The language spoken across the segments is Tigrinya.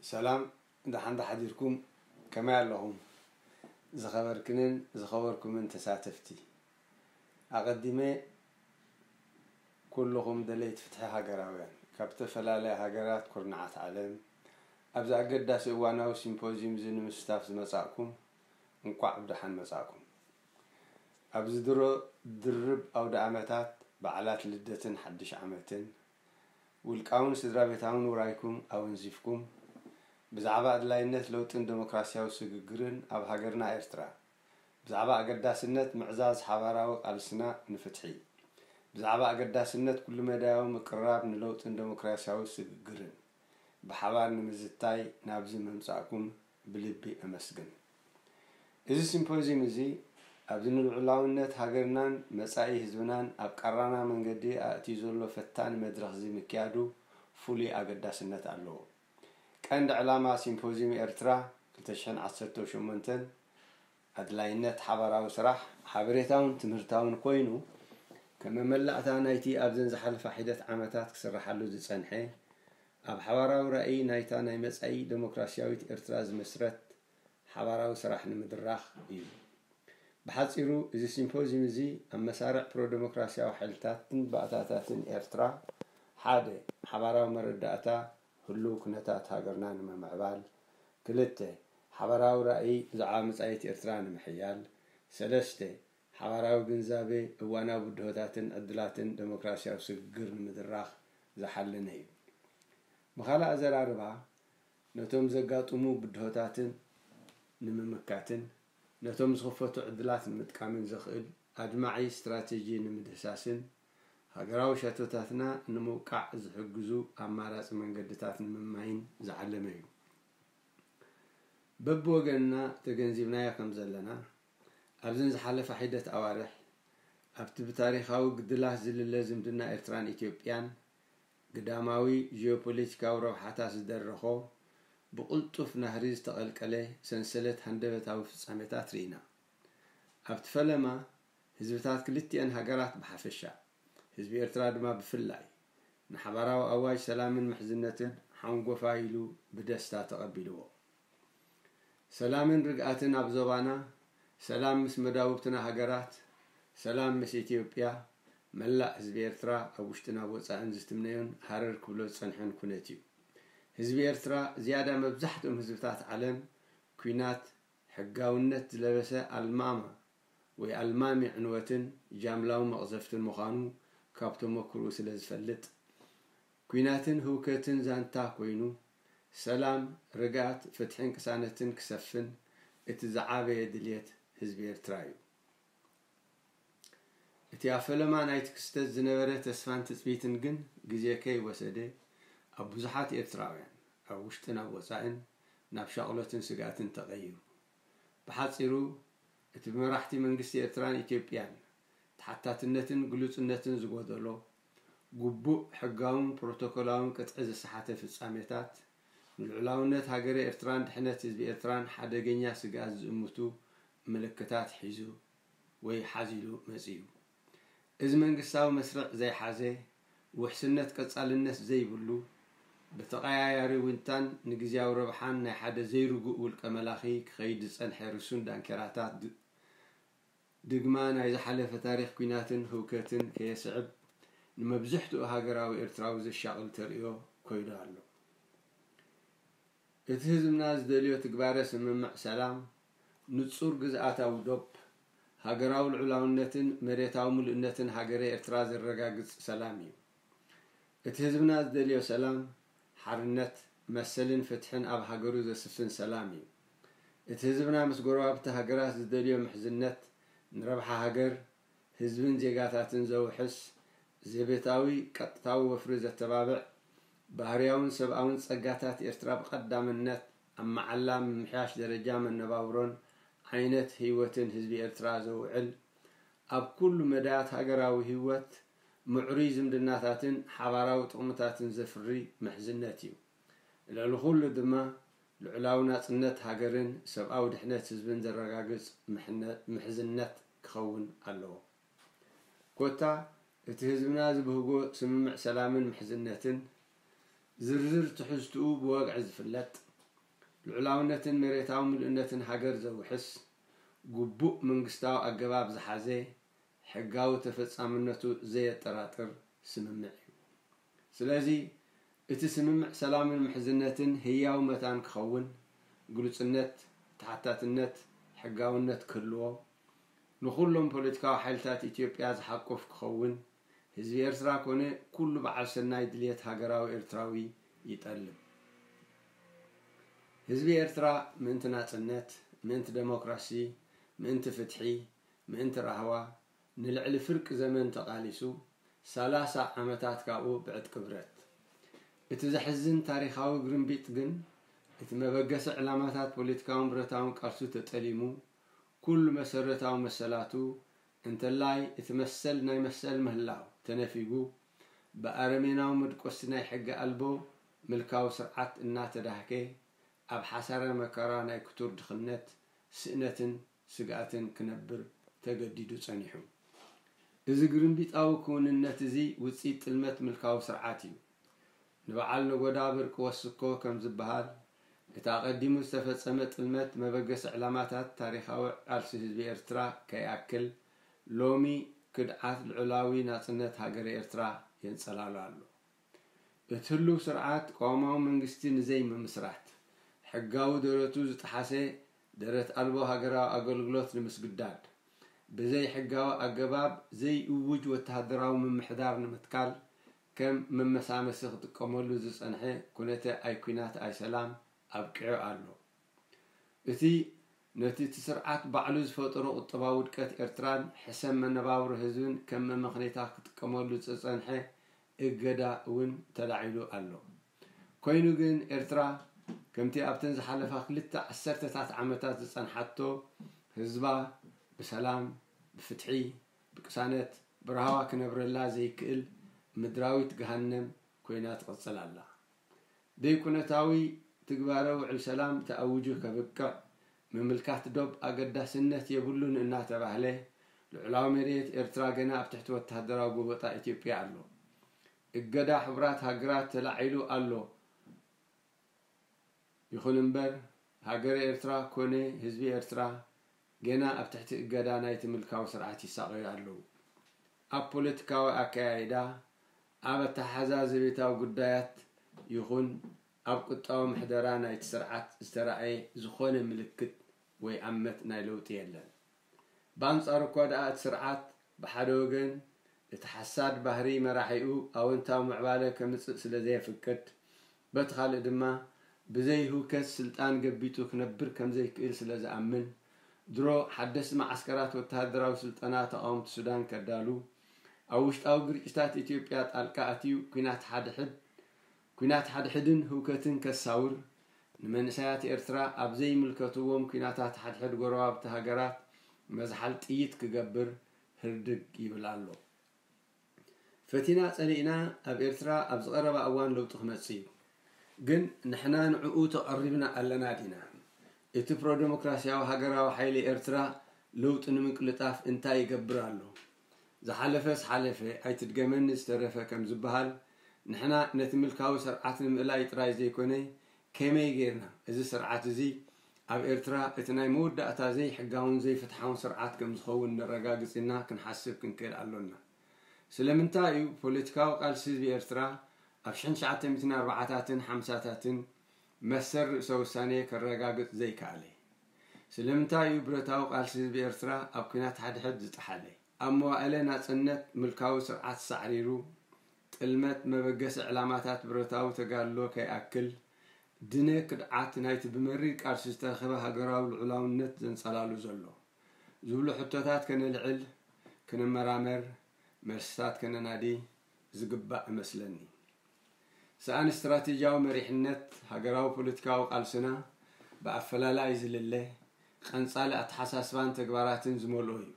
ሰላም፣ ደሓን ዶ ሓዲርኩም? ከመይ ኣለኹም? ዝኸበርክንን ዝኸበርኩምን ተሳተፍቲ፣ ኣቐዲመ ኩልኹም ደለይቲ ፍትሒ ሃገራውያን ካብ ዝተፈላለያ ሃገራት ኩርናዓት ዓለም ኣብዚ ኣገዳሲ እዋናዊ ሲምፖዝዩም እዚ ንምስታፍ ዝመጻእኩም፣ እንቋዕ ብደሓን መጻእኩም። ኣብዚ ድሮ ድርብ ኣውደ ዓመታት፣ በዓላት ልደትን ሓድሽ ዓመትን፣ ውልቃውን ስድራ ቤታውን ውራይኩም ኣወንዚፍኩም፣ ብዛዕባ ኣድላይነት ለውጥን ደሞክራሲያዊ ስግግርን ኣብ ሃገርና ኤርትራ፣ ብዛዕባ ኣገዳስነት ምዕዛዝ ሓባራዊ ቃልስና ንፍትሒ፣ ብዛዕባ ኣገዳስነት ኩሉ መዳያዊ ምቅርራብ ንለውጥን ደሞክራሲያዊ ስግግርን ብሓባር ንምዝታይ ናብዚ ምምጻእኩም ብልቢ እመስግን። እዚ ሲምፖዝዩም እዚ ኣብዚ ንልዑላውነት ሃገርናን መጻኢ ህዝብናን ኣብ ቃራና መንገዲ ኣእትዩ ዘሎ ፈታኒ መድረኽ እዚ ምክያዱ ፍሉይ ኣገዳስነት ኣለዎ። ቀንዲ ዕላማ ሲምፖዝዩም ኤርትራ ክልተ ሽሕን ዓሰርተ ሸሞንተን ኣድላይነት ሓባራዊ ስራሕ ሓበሬታውን ትምህርታውን ኮይኑ፣ ከም መመላእታ ናይቲ ኣብዘን ዝሓለፋ ሒደት ዓመታት ክስርሓሉ ዝጸንሐ፣ ኣብ ሓባራዊ ራእይ ናይታ ናይ መጻኢ ደሞክራሲያዊት ኤርትራ ዝምስረት ሓባራዊ ስራሕ ንምድራኽ እዩ። ብሓጺሩ፣ እዚ ሲምፖዝዩም እዚ ኣብ መሳርዕ ፕሮ-ደሞክራሲያዊ ሓይልታትን ባእታታትን ኤርትራ፣ ሓደ፣ ሓባራዊ መረዳእታ ህሉው ኩነታት ሃገርና ንምምዕባል፣ ክልተ፣ ሓባራዊ ራእይ ብዛዕባ መጻኢት ኤርትራ ንምሕያል፣ ሰለስተ፣ ሓባራዊ ግንዛቤ እዋናዊ ብድሆታትን ዕድላትን ደሞክራሲያዊ ስግግር ንምድራኽ ዝሓለነ እዩ። ብኻልእ ኣዘራርባ፣ ነቶም ዘጋጥሙ ብድሆታትን ንምምካትን፣ ነቶም ዝኽፈቱ ዕድላት ንምጥቃምን ዘኽእል ኣድማዒ ስትራቴጂ ንምድህሳስን፣ ሃገራዊ ሸቶታትና ንምውቃዕ ዝሕግዙ ኣማራጺ መንገድታት ንምምማይን ዝዓለመ እዩ። በብወገንና ተገንዚብናዮ ከም ዘለና፣ ኣብዘን ዝሓለፋ ሒደት ኣዋርሕ፣ ኣብቲ ብታሪኻዊ ግድላት ዝልለ ዝምድና ኤርትራን ኢትዮጵያን፣ ግዳማዊ ጂኦፖለቲካዊ ረብሓታት ዝደረኾ፣ ብቕልጡፍ ናህሪ ዝተቐልቀለ ሰንሰለት ሃንደበታዊ ፍጻሜታት ርኢና። ኣብቲ ፈለማ፣ ህዝብታት ክልቲኤን ሃገራት ብሓፈሻ፣ ህዝቢ ኤርትራ ድማ ብፍላይ፣ ንሓባራዊ ኣዋጅ ሰላምን ምሕዝነትን ሓንጎፋይ ኢሉ ብደስታ ተቐቢልዎ። ሰላምን ርግኣትን ኣብ ዞባና፣ ሰላም ምስ መዳውብትና ሃገራት፣ ሰላም ምስ ኢትዮጵያ፣ መላእ ህዝቢ ኤርትራ ኣብ ውሽጥን ኣብ ወጻእን ዝትምነዮን ሃረር ክብሎ ዝጸንሐን ኩነት እዩ። ህዝቢ ኤርትራ ዝያዳ መብዛሕትኦም ህዝብታት ዓለም፣ ኲናት ሕጋውነት ዝለበሰ ኣልማማ ወይ ኣልማሚ ዕንወትን ጃምላዊ መቕዘፍትን ምዃኑ ካብ ተመክሮኡ ስለ ዝፈልጥ፣ ኲናትን ህውከትን ዛንታ ኮይኑ፣ ሰላም፣ ርግኣት፣ ፍትሕን ቅሳነትን ክሰፍን እቲ ዝዓበየ ድልየት ህዝቢ ኤርትራ እዩ። እቲ ኣብ ፈለማ ናይቲ ክስተት ዝነበረ ተስፋን ትጽቢትን ግን ግዜ ከይወሰደ፣ ኣብ ብዙሓት ኤርትራውያን፣ ኣብ ውሽጥን ኣብ ወጻእን፣ ናብ ሻቕሎትን ስግኣትን ተቐይሩ። ብሓጺሩ፣ እቲ ብመራሕቲ መንግስቲ ኤርትራን ኢትዮጵያን ተሓታትነትን ግሉጽነትን ዝጎደሎ፣ ግቡእ ሕጋውን ፕሮቶኮላውን ቅጥዒ ዝሰሓተ ፍጻሜታት፣ ንልዑላውነት ሃገረ ኤርትራን ድሕነት ህዝቢ ኤርትራን ሓደገኛ ስግኣት ዝእምቱ ምልክታት ሒዙ ወይ ሓዚሉ መጺኡ። እዚ መንግስታዊ መስርዕ ዘይሓዘ፣ ውሕስነት ቀጻልነት ዘይብሉ፣ ብተቐያያሪ ዊንታን ንግዝያዊ ረብሓን ናይ ሓደ ዘይርጉእ ውልቀ መላኺ ክኸይድ ዝጸንሐ ርሱን ዳንኬራታት ድ-፣ ድግማ ናይ ዝሓለፈ ታሪኽ ኲናትን ህውከትን ከየስዕብ፣ ንመብዝሕትኡ ሃገራዊ ኤርትራዊ ዘሻቕል ተርእዮ ኮይኑ ኣሎ። እቲ ህዝብና ዝደልዮ ትግባረ ስምምዕ ሰላም፣ ንጹር ግዝኣታዊ ዶብ፣ ሃገራዊ ልዑላውነትን መሬታዊ ምሉእነትን ሃገረ ኤርትራ ዘረጋግጽ ሰላም እዩ። እቲ ህዝብና ዝደልዮ ሰላም፣ ሓርነት፣ መሰልን ፍትሕን ኣብ ሃገሩ ዘስፍን ሰላም እዩ። እቲ ህዝብና ምስ ጎረባብቲ ሃገራት ዝደልዮ ምሕዝነት፣ ንረብሓ ሃገር፣ ህዝብን ዜጋታትን ዘውሕስ፣ ዘቤታዊ ቀጥታዊ ወፍሪ ዘተባብዕ፣ ባህርያውን ሰብኣውን ጸጋታት ኤርትራ ብቐዳምነት ኣብ መዓላ ምምሕያሽ ደረጃ መነባብሮን ዓይነት ህይወትን ህዝቢ ኤርትራ ዘውዕል፣ ኣብ ኩሉ መዳያት ሃገራዊ ህይወት ምዕሩይ ዝምድናታትን ሓባራዊ ጥቕምታትን ዘፍሪ ምሕዝነት እዩ። ልዕሊ ኩሉ ድማ፣ ልዑላዊ ናጽነት ሃገርን ሰብኣዊ ድሕነት ህዝብን ዘረጋግጽ ምሕነ-፣ ምሕዝነት ክኸውን ኣለዎ። ኮታ፣ እቲ ህዝብና ዝብህጎ ስምምዕ ሰላምን ምሕዝነትን፣ ዝርዝር ትሕዝትኡ ብወግዒ ዝፍለጥ፣ ልዑላውነትን መሬታዊ ምሉእነትን ሃገር ዘውሕስ፣ ግቡእ መንግስታዊ ኣገባብ ዝሓዘ፣ ሕጋዊ ተፈጻምነቱ ዘየጠራጥር ስምምዕ እዩ። ስለዚ እቲ ስምምዕ ሰላምን ምሕዝነትን ህያው መታን ክኸውን፣ ግሉጽነት፣ ተሓታትነት፣ ሕጋውነት ክህልዎ፣ ንኹሎም ፖለቲካዊ ሓይልታት ኢትዮጵያ ዝሓቁፍ ክኸውን፣ ህዝቢ ኤርትራ ኮነ ኩሉ በዓል ሰናይ ድልየት ሃገራዊ ኤርትራዊ ይጠልብ። ህዝቢ ኤርትራ ምእንቲ ናጽነት፣ ምእንቲ ደሞክራሲ፣ ምእንቲ ፍትሒ፣ ምእንቲ ራህዋ ንልዕሊ ፍርቂ ዘመን ተቓሊሱ፣ ሰላሳ ዓመታት ካብኡ ብዕጥቂ ብረት። እቲ ዘሕዝን ታሪኻዊ ግርምቢጥ ግን፣ እቲ መበገሲ ዕላማታት ፖለቲካውን ብረታውን ቃልሱ ተጠሊሙ፣ ኩሉ መሰረታዊ መሰላቱ፣ እንተላይ እቲ መሰል ናይ መሰል ምህላው ተነፊጉ፣ ብኣረሜናዊ መድቆሲ ናይ ሕጊ ኣልቦ ምልካዊ ስርዓት እናተዳህከ፣ ኣብ ሓሳረ መከራ ናይ ክቱር ድኽነት፣ ስእነትን ስግኣትን ክነብር ተገዲዱ ጸኒሑ። እዚ ግርምቢጣዊ ክውንነት እዚ ውጽኢት ጥልመት ምልካዊ ስርዓት እዩ። ንበዓል ነጎዳ ብርቂ ወስኮ ከም ዝበሃል፣ እቲ ኣቐዲሙ ዝተፈጸመ ጥልመት መበገሲ ዕላማታት ታሪኻዊ ቃልሲ ህዝቢ ኤርትራ ከይኣክል፣ ሎሚ ክድዓት ልዑላዊ ናጽነት ሃገረ ኤርትራ የንጸላሉ ኣሎ። እቲ ህሉው ስርዓት ቅዋማዊ መንግስቲ ንዘይምምስራት፣ ሕጋዊ ደረቱ ዝጠሓሰ ደረት ኣልቦ ሃገራዊ ኣገልግሎት ንምስግዳድ፣ ብዘይ ሕጋዊ ኣገባብ ዘይእውጅ ወተሃደራዊ ምምሕዳር ንምትካል፣ ከም መመሳመሲ ክጥቀመሉ ዝጸንሐ ኩነተ ኣይ ኲናት ኣይ ሰላም ኣብቂዑ ኣሎ። እቲ ነቲ እቲ ስርዓት ባዕሉ ዝፈጠሮ ቁጠባዊ ውድቀት ኤርትራን ሕሰም መነባብሮ ህዝብን ከም መመኽነይታ ክጥቀመሉ ዝጸንሐ እገዳ እውን ተላዒሉ ኣሎ። ኮይኑ ግን ኤርትራ ከምቲ ኣብተን ዝሓለፋ ክልተ ዓሰርተታት ዓመታት ዝጸንሓቶ ህዝባ ብሰላም፣ ብፍትሒ፣ ብቅሳነት፣ ብራህዋ ክነብረላ ዘይክእል ምድራዊት ገሃነም ኮይና ትቕጽል ኣላ። ደይኩነታዊ ትግባረ ውዕል ሰላም ተኣዊጁ ከብቅዕ፣ ምምልካት ዶብ ኣገዳስነት የብሉን እናተባህለ፣ ልዑላዊ መሬት ኤርትራ ገና ኣብ ትሕቲ ወተሃደራዊ ጎበጣ ኢትዮጵያ ኣሎ። እገዳ ሕቡራት ሃገራት ተላዒሉ ኣሎ። ይኹን እምበር፣ ሃገረ ኤርትራ ኮነ ህዝቢ ኤርትራ ገና ኣብ ትሕቲ እገዳ ናይቲ ምልካዊ ስርዓት ይሳቐዩ ኣለዉ። ኣብ ፖለቲካዊ ኣከያይዳ፣ ኣብ ኣተሓዛዘቤታዊ ጉዳያት ይኹን ኣብ ቁጠባዊ ምሕደራ ናይቲ ስርዓት ዝተራእየ ዝኾነ ምልክት ወይ ኣመት ናይ ለውጢ የለን። ብኣንጻሩ እኳ ደኣ እቲ ስርዓት ብሓደ ወገን እቲ ሓሳድ ባህሪ መራሒኡ ኣወንታዊ ምዕባለ ከምጽእ ስለ ዘየፍቅድ፣ በቲ ካልእ ድማ ብዘይ ህውከት ስልጣን ገቢጡ ክነብር ከም ዘይክእል ስለ ዝኣምን፣ ድሮ ሓደስቲ መዓስከራት ወተሃደራዊ ስልጠና ተቓወምቲ ሱዳን ከዳሉ፣ ኣብ ውሽጣዊ ግርጭታት ኢትዮጵያ ጣልቃ ኣትዩ ኲናት ሓድሕድ ኲናት ሓድሕድን ህውከትን ከሳውር፣ ንመንእሰያት ኤርትራ ኣብ ዘይምልከትዎም ኲናታት ሓድሕድ ጎረባብቲ ሃገራት መዝሓል ጥይት ክገብር ህርድግ ይብል ኣሎ። ፈቲና ጸሊእና ኣብ ኤርትራ ኣብ ዝቐረባ እዋን ለውጢ ክመጽእ እዩ። ግን ንሕና ንዕኡ ተቐሪብና ኣለና ዲና? እቲ ፕሮደሞክራሲያዊ ሃገራዊ ሓይሊ ኤርትራ ለውጢ ንምቅልጣፍ እንታይ ይገብር ኣሎ? ዝሓለፈስ ሓለፈ ኣይትድገመኒ ዝተረፈ ከም ዝበሃል፣ ንሕና ነቲ ምልካዊ ስርዓት ንምእላይ ጥራይ ዘይኮነ፣ ከመይ ጌርና እዚ ስርዓት እዚ ኣብ ኤርትራ እቲ ናይ መወዳእታ ዘይሕጋውን ዘይፍትሓውን ስርዓት ከም ዝኸውን ነረጋግጽ ኢልና ክንሓስብ ክንክእል ኣሎና። ስለምንታይ እዩ ፖለቲካዊ ቃልሲ ህዝቢ ኤርትራ ኣብ ሽሕን ትሽዓተ ሚእትን ኣርባዓታትን ሓምሳታትን መሰል ርእሰ ውሳኔ ከረጋግጽ ዘይከኣለ? ስለምንታይ እዩ ብረታዊ ቃልሲ ህዝቢ ኤርትራ ኣብ ኲናት ሓድሕድ ዝጠሓለ? ኣብ መዋእለ ናጽነት ምልካዊ ስርዓት ሳዕሪሩ፣ ጥልመት መበገሲ ዕላማታት ብረታዊ ተጋድሎ ከይኣክል፣ ድነ ክድዓት ናይቲ ብመሪር ቃልሲ ዝተረኸበ ሃገራዊ ልዑላውነት ዘንጸላሉ ዘሎ? ዝብሉ ሕቶታት ከነልዕል፣ ክንመራመር፣ መልስታት ከነናዲ ዝግባእ እመስለኒ። ሰኣን ስትራቴጂያዊ መሪሕነት ሃገራዊ ፖለቲካዊ ቃልስና ብኣፈላላይ ዝልለ፣ ቀንጻሊ ኣተሓሳስባን ተግባራትን ዝመልኦ እዩ።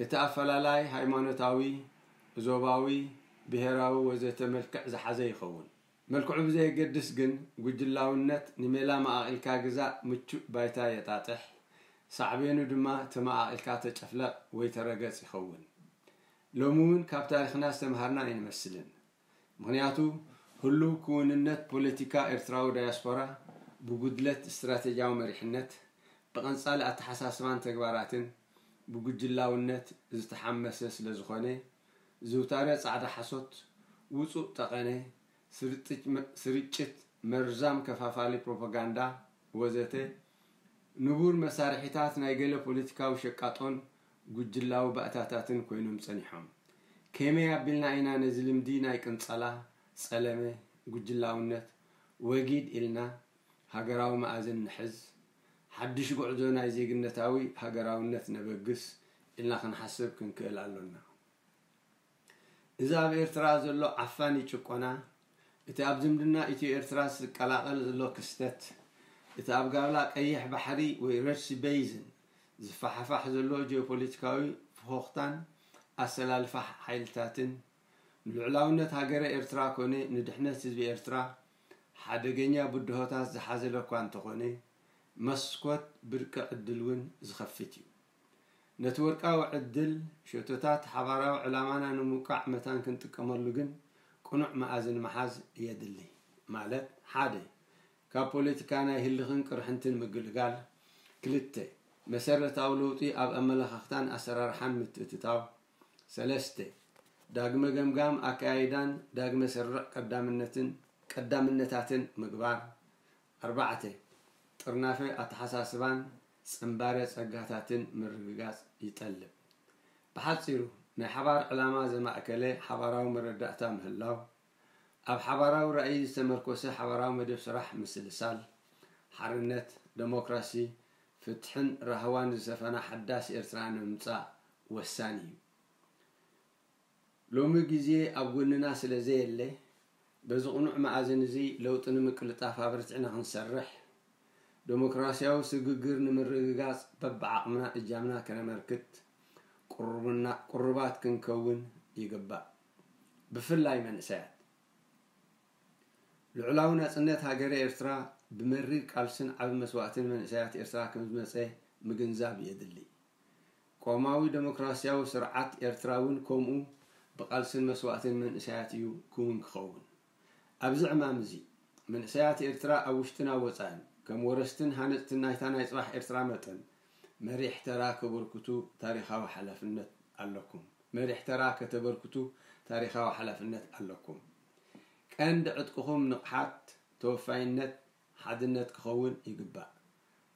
እቲ ኣፈላላይ ሃይማኖታዊ፣ ዞባዊ፣ ብሄራዊ ወዘተ መልክዕ ዝሓዘ ይኸውን። መልክዑ ብዘየገድስ ግን፣ ጉጅላውነት ንሜላ መቓቒልካ ግዛእ ምቹእ ባይታ የጣጥሕ፣ ሳዕቤኑ ድማ ተመቓቒልካ ተጨፍለቕ ወይ ተረገጽ ይኸውን። ሎሚ እውን ካብ ታሪኽና ዝተምሃርና ኣይንመስልን። ምኽንያቱ፣ ህሉው ክውንነት ፖለቲካ ኤርትራዊ ዳያስፖራ ብጉድለት ስትራቴጂያዊ መሪሕነት፣ ብቐንጻሊ ኣተሓሳስባን ተግባራትን ብጉጅላውነት ዝተሓመሰ ስለ ዝኾነ፣ ዝውታረ ጻዕዳ ሓሶት፣ ውጹእ ጠቐነ፣ ስርጥጭ-፣ ስርጭት መርዛም ከፋፋሊ ፕሮፓጋንዳ ወዘተ፣ ንቡር መሳርሒታት ናይ ገለ ፖለቲካዊ ሸቃጦን ጉጅላዊ ባእታታትን ኮይኖም ጸኒሖም። ከመይ ኣቢልና ኢና ነዚ ልምዲ ናይ ቅንጸላ፣ ጸለመ፣ ጉጅላውነት ወጊድ ኢልና ሃገራዊ መኣዝን ንሕዝ፣ ሓድሽ ጉዕዞ ናይ ዜግነታዊ ሃገራውነት ነበግስ ኢልና ክንሓስብ ክንክእል ኣሎና። እዚ ኣብ ኤርትራ ዘሎ ዓፋኒ ጭቆና፣ እቲ ኣብ ዝምድና ኢትዮ ኤርትራ ዝቀላቐል ዘሎ ክስተት፣ እቲ ኣብ ጋብላ ቀይሕ ባሕሪ ወይ ረድሲ ቤይዝን ዝፈሓፋሕ ዘሎ ጂኦፖለቲካዊ ፍኾኽታን ኣሰላልፋ ሓይልታትን፣ ንልዑላውነት ሃገረ ኤርትራ ኮነ ንድሕነት ህዝቢ ኤርትራ ሓደገኛ ብድሆታት ዝሓዘለ እኳ እንተኾነ፣ መስኮት ብርቂ ዕድል እውን ዝኸፍት እዩ። ነቲ ወርቃዊ ዕድል፣ ሸቶታት ሓባራዊ ዕላማና ንምውቃዕ መታን ክንጥቀመሉ ግን ቅኑዕ መኣዝን ምሓዝ የድሊ። ማለት፣ ሓደ፣ ካብ ፖለቲካ ናይ ህልኽን ቅርሕንትን ምግልጋል። ክልተ፣ መሰረታዊ ለውጢ ኣብ ኣመለኻኽታን ኣሰራርሓን ምትእትታው። ሰለስተ፣ ዳግመ ገምጋም ኣካያይዳን ዳግመ ስርርዕ ቀዳምነትን፣ ቀዳምነታትን ምግባር። ኣርባዕተ፣ ጥርናፈ ኣተሓሳስባን ጽንባረ ጸጋታትን ምርግጋጽ ይጠልብ። ብሓጺሩ፣ ናይ ሓባር ዕላማ ዘማእከለ ሓባራዊ መረዳእታ ምህላው፣ ኣብ ሓባራዊ ራእይ ዝተመርኮሰ ሓባራዊ መደብ ስራሕ ምስልሳል፣ ሓርነት፣ ደሞክራሲ፣ ፍትሕን ራህዋን ዝሰፈና ሓዳስ ኤርትራ ንምምጻእ ወሳኒ እዩ። ሎሚ ግዜ ኣብ ጎንና ስለ ዘየለ፣ በዚ ቅኑዕ መኣዝን እዚ ለውጢ ንምቅልጣፍ ኣብርቲዕና ክንሰርሕ፣ ደሞክራሲያዊ ስግግር ንምርግጋጽ በብዓቕምና እጃምና ከነመርክት ቅሩብና-፣ ቅሩባት ክንከውን ይግባእ። ብፍላይ መንእሰያት። ልዑላዊ ናጽነት ሃገረ ኤርትራ ብመሪር ቃልስን ዓቢ መስዋእትን መንእሰያት ኤርትራ ከም ዝመጸ ምግንዛብ የድሊ። ቆማዊ ደሞክራሲያዊ ስርዓት ኤርትራ እውን ከምኡ ብቃልስን መስዋእትን መንእሰያት እዩ ክውን ክኸውን። ኣብዚ ዕማም እዚ፣ መንእሰያት ኤርትራ ኣብ ውሽጥን ኣብ ወጻእን፣ ከም ወረስትን ሃነጽትን ናይታ ናይ ጽባሕ ኤርትራ መጠን፣ መሪሕ ተራ ከበርክቱ ታሪኻዊ ሓላፍነት ኣለኩም። መሪሕ ተራ ከተበርክቱ ታሪኻዊ ሓላፍነት ኣለኩም። ቀንዲ ዕጥቅኹም ንቕሓት፣ ተወፋይነት፣ ሓድነት ክኸውን ይግባእ።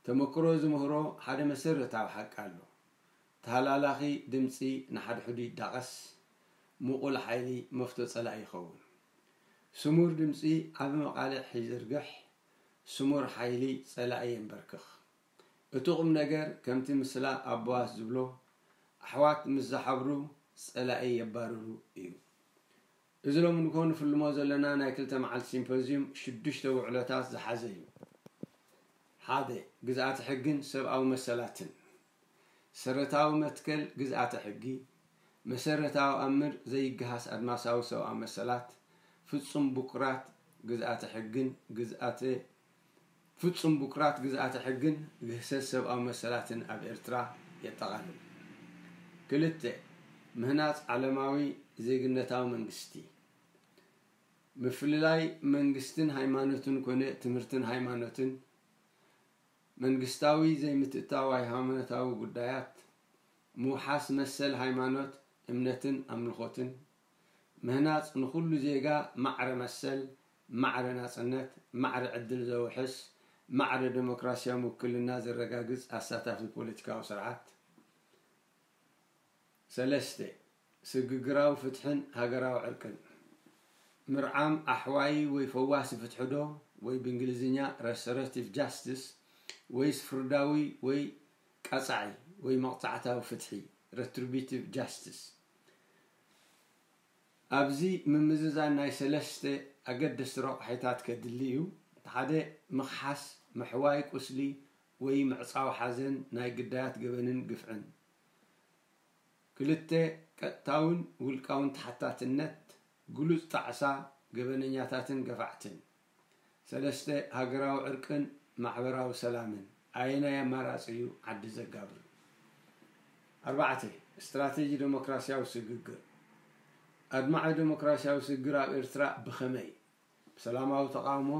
ተመክሮ ዝምህሮ ሓደ መሰረታዊ ሓቂ ኣሎ። ተሃላላኺ ድምጺ ንሓድሕዱ ይዳቐስ፣ ምቑል ሓይሊ መፍቶ ጸላኢ ይኸውን። ስሙር ድምጺ ዓቢ መቓልዕ ይዝርግሕ፣ ስሙር ሓይሊ ጸላኢ የንበርክኽ። እቲ ቁም ነገር፣ ከምቲ ምስላ ኣብ ቦኣስ ዝብሎ፣ ኣሕዋት ምስ ዝሓብሩ ጸላኢ የባርሩ እዩ። እዚ ሎሚ ንግሆ ንፍልሞ ዘለና ናይ ክልተ መዓልቲ ሲምፖዝዩም ሽዱሽተ ውዕሎታት ዝሓዘ እዩ። ሓደ፣ ግዝኣተ ሕግን ሰብኣዊ መሰላትን። ሰረታዊ መትከል ግዝኣተ ሕጊ፣ መሰረታዊ ኣምር ዘይገሃስ ኣድማሳዊ ሰብኣዊ መሰላት፣ ፍጹም ብኩራት ግዝኣተ ሕግን ግዝኣተ ፍጹም ብኩራት ግዝኣተ ሕግን ግህሰት ሰብኣዊ መሰላትን ኣብ ኤርትራ የጠቓልል። ክልተ፣ ምህናጽ ዓለማዊ ዜግነታዊ መንግስቲ። ምፍልላይ መንግስትን ሃይማኖትን ኮነ ትምህርትን ሃይማኖትን፣ መንግስታዊ ዘይምትእትታው ሃይማኖታዊ ጉዳያት፣ ምውሓስ መሰል ሃይማኖት፣ እምነትን ኣምልኾትን፣ ምህናጽ ንኹሉ ዜጋ ማዕረ መሰል፣ ማዕረ ናጽነት፣ ማዕረ ዕድል ዘውሕስ፣ ማዕረ ደሞክራሲያዊ ውክልና ዘረጋግጽ ኣሳታፊ ፖለቲካዊ ስርዓት። ሰለስተ፣ ስግግራዊ ፍትሕን ሃገራዊ ዕርቅን። ምርዓም ኣሕዋዪ ወይ ፈዋሲ ፍትሒ ዶ፣ ወይ ብእንግሊዝኛ restorative justice፣ ወይስ ፍርዳዊ ወይ ቀጻዒ ወይ መቕጻዕታዊ ፍትሒ፣ retributive justice? ኣብዚ ምምዝዛን ናይ ሰለስተ ኣገደስቲ ረቋሒታት ከድሊ እዩ። ሓደ፣ ምኽሓስ፣ ምሕዋይ ቁስሊ ወይ ምዕጻው ሓዘን ናይ ግዳያት ገበንን ግፍዕን። ክልተ፣ ቀጥታውን ውልቃውን ተሓታትነት፣ ግሉጽ ጣዕሳ ገበነኛታትን ገፋዕትን። ሰለስተ፣ ሃገራዊ ዕርቅን ማሕበራዊ ሰላምን። ኣየናይ ኣማራጺ እዩ ዓዲ ዘጋብር? ኣርባዕተ፣ ስትራተጂ ደሞክራሲያዊ ስግግር። ኣድማዒ ደሞክራሲያዊ ስግግር ኣብ ኤርትራ ብኸመይ? ብሰላማዊ ተቓውሞ፣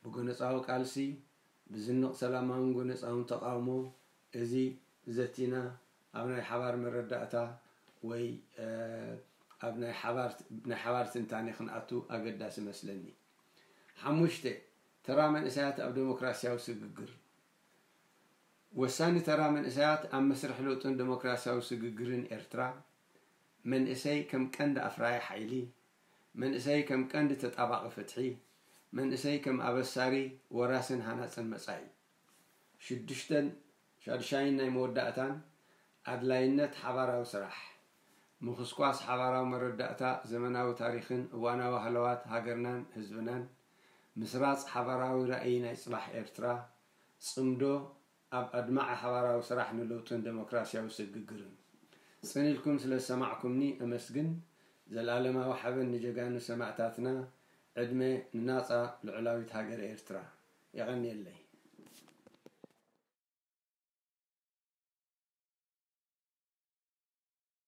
ብጎነጻዊ ቃልሲ፣ ብዝንቕ ሰላማውን ጎነጻውን ተቓውሞ እዚ ዘቲና ኣብ ናይ ሓባር መረዳእታ ወይ ኣብ ናይ ሓባር ትንታኔ ክንኣቱ ኣገዳሲ መስለኒ። ሓሙሽተ፣ ተራ መንእሰያት ኣብ ዴሞክራሲያዊ ስግግር። ወሳኒ ተራ መንእሰያት ኣብ መስርሕ ለውጥን ዴሞክራሲያዊ ስግግርን ኤርትራ። መንእሰይ ከም ቀንዲ ኣፍራዪ ሓይሊ፣ መንእሰይ ከም ቀንዲ ተጣባቒ ፍትሒ፣ መንእሰይ ከም ኣበሳሪ፣ ወራስን ሃናጽን መጻኢ። ሽዱሽተን፣ ሻድሻይን ናይ መወዳእታን፣ ኣድላይነት ሓባራዊ ስራሕ። ምኹስኳስ ሓባራዊ መረዳእታ ዘመናዊ ታሪኽን እዋናዊ ሃለዋት ሃገርናን ህዝብናን፣ ምስራጽ ሓባራዊ ራእይ ናይ ጽባሕ ኤርትራ፣ ጽምዶ ኣብ ኣድማዒ ሓባራዊ ስራሕ ንለውጥን ዴሞክራሲያዊ ስግግርን። ጽን ኢልኩም ስለ ዝሰማዕኩምኒ እመስግን። ዘልኣለማዊ ሓበን ንጀጋኑ ሰማእታትና፣ ዕድመ ንናጻ ልዑላዊት ሃገር ኤርትራ። የቐንየለይ።